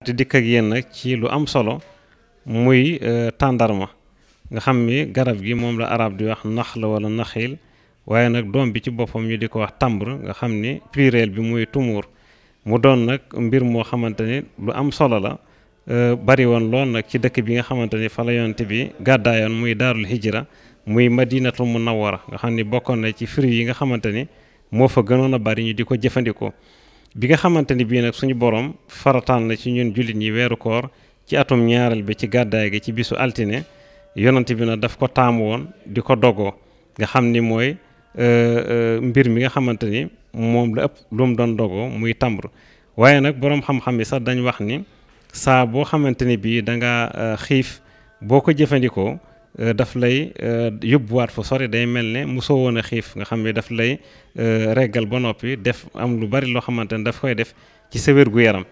te dikk ak yéen nag ci lu am solo muy tàndarma nga xam ni garab gi moom la arab di wax nax la wala naxiil waaye nag doom bi ci boppam ñu di ko wax tamr nga xam ni pluriel bi muy tumuur mu doon nag mbir moo xamante ni lu am solo la bari woon lool nag ci dëkk bi nga xamante ni fa la yonent bi gàddaayoon muy daarul hijra muy madinatul munawwara nga xam ni bokkoon na ci fruits yi nga xamante ni moo fa gënoon a bari ñu di ko jëfandikoo bi nga xamante ni bii nag suñu borom farataan na ci ñun jullit ñi weeru koor ci atum ñaareel bi ci gàddaay gi ci bisu altine yonent bi nag daf ko taamu woon di ko dogoo nga xam ni mooy mbir mi nga xamante ni moom la ëpp lu mu doon dogoo muy tamr waaye nag boroom xam-xam yi sax dañ wax ni saa boo xamante ni bii da nga xiif boo ko jëfandikoo daf lay yóbbuwaat fu sori day mel ne mosoo woon a xiif nga xam ne daf lay reggal ba noppi def am lu bari loo xamante ne daf koy def ci sa wér gu yaram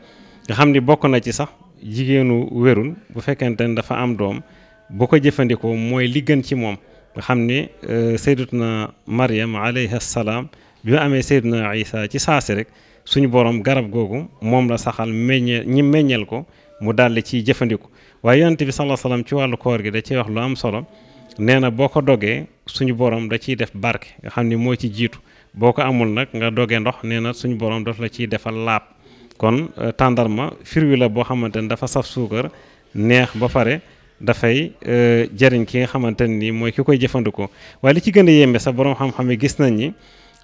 nga xam ni bokk na ci sax jigéenu wérul bu fekkente ne dafa am doom bu ko jëfandikoo mooy li gën ci moom nga xam ni sayyidatuna Maryam alayha salaam bi mu amee sayyiduna Isa ci saasi rek suñu borom garab googu moom la saxal meññeel ko mu daldi ciy jëfandiku waaye yonent bi sallallahu alayhi wasallam ci wàllu koor gi da ciy wax lu am solo nee na boo ko dogee suñu borom da ciy def barke nga xam ni moo ci jiitu boo ko amul nag nga dogee ndox nee na suñu borom daf la ciy defal laab kon tàndarma fruit la boo xamante ni dafa saf suukar neex ba pare dafay jëriñ ki nga xamante ni mooy ki koy jëfandikoo waaye li ci gën a yéeme sax borom xam-xam yi gis nañ ni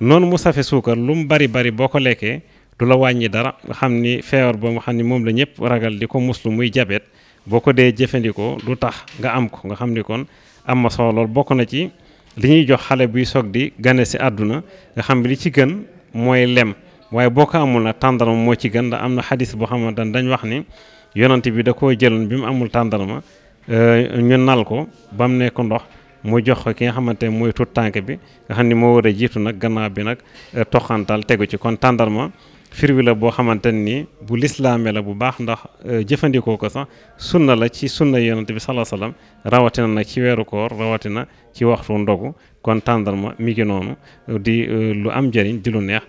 noonu mu safe suukar lu mu bari boo ko lekkee du la wàññi dara nga xam ni feebar ba nga xam ni moom la ñëpp ragal di ko muslu muy jabet boo ko dee jëfandikoo du tax nga am ko nga xam ni kon am ma solo lool bokk na ci li ñuy jox xale buy soog di gane si àdduna nga xam ni li ci gën mooy lem waaye boo ko amul nag tàndarma moo ci gën ndax am na xadis boo xamante ne dañ wax ni yonent bi da koo jëloon bi mu amul tàndarma ñu nal ko ba mu nekk ndox mu jox ko ki nga xamante ne mooy tut tànk bi nga xam ni moo war a jiitu nag gannaaw bi nag toxantal tegu ci kon tàndarma firwi la boo xamante ni bu lislaame la bu baax ndax jëfandikoo ko sax sunna la ci sunna yonent bi sallallahu alayhi wasallam rawatina nag ci weeru koor rawatina ci waxtu ndogu kon tàndarma mi ngi noonu di lu am njëriñ di lu neex